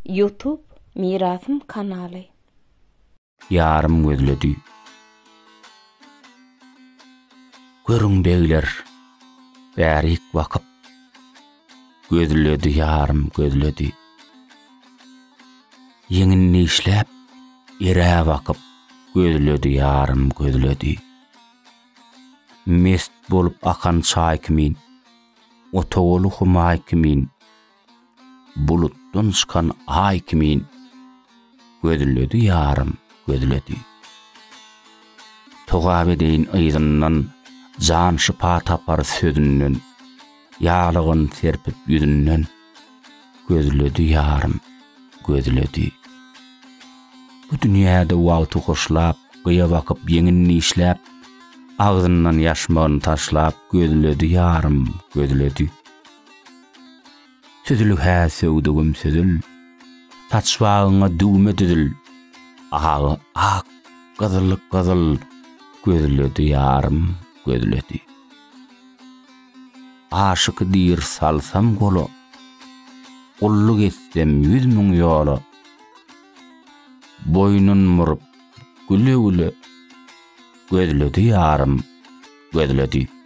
Youtube Mirasym kanaly. Ýarym gözledi. Görüň begler, bärik bakyp, Gözledi ýarym gözledi. Ýeňin dişläp, ere bakyp, Gözledi ýarym gözledi. Mest bolup akan çaý kimin, Otagaly humaý kimin, Bulutdan çykan aý kimin, Gözledi ýarym, gözledi. Togap edeýin yzyndan, Jan şypa tapar sözünden, Ýaglygyn serpip ýüzünden, Gözledi ýarym, gözledi. Bu dünýäde wagty hoşlap, Gyýa bakyp ýeňin dişläp, Agzyndan ýaşmagyn taşlap, Gözledi ýarym, gözledi. Süzül hä söwdügim süzül, Saçbagyňa düwme düzül, Agy ak, gyzyly gyzyl, Gözledi ýarym, gözledi. Aşyky diýr salsam gola, Gulluk etsem 100 000 ýola, Boýnun murup, güle-güle, Gözledi ýarym, gözledi.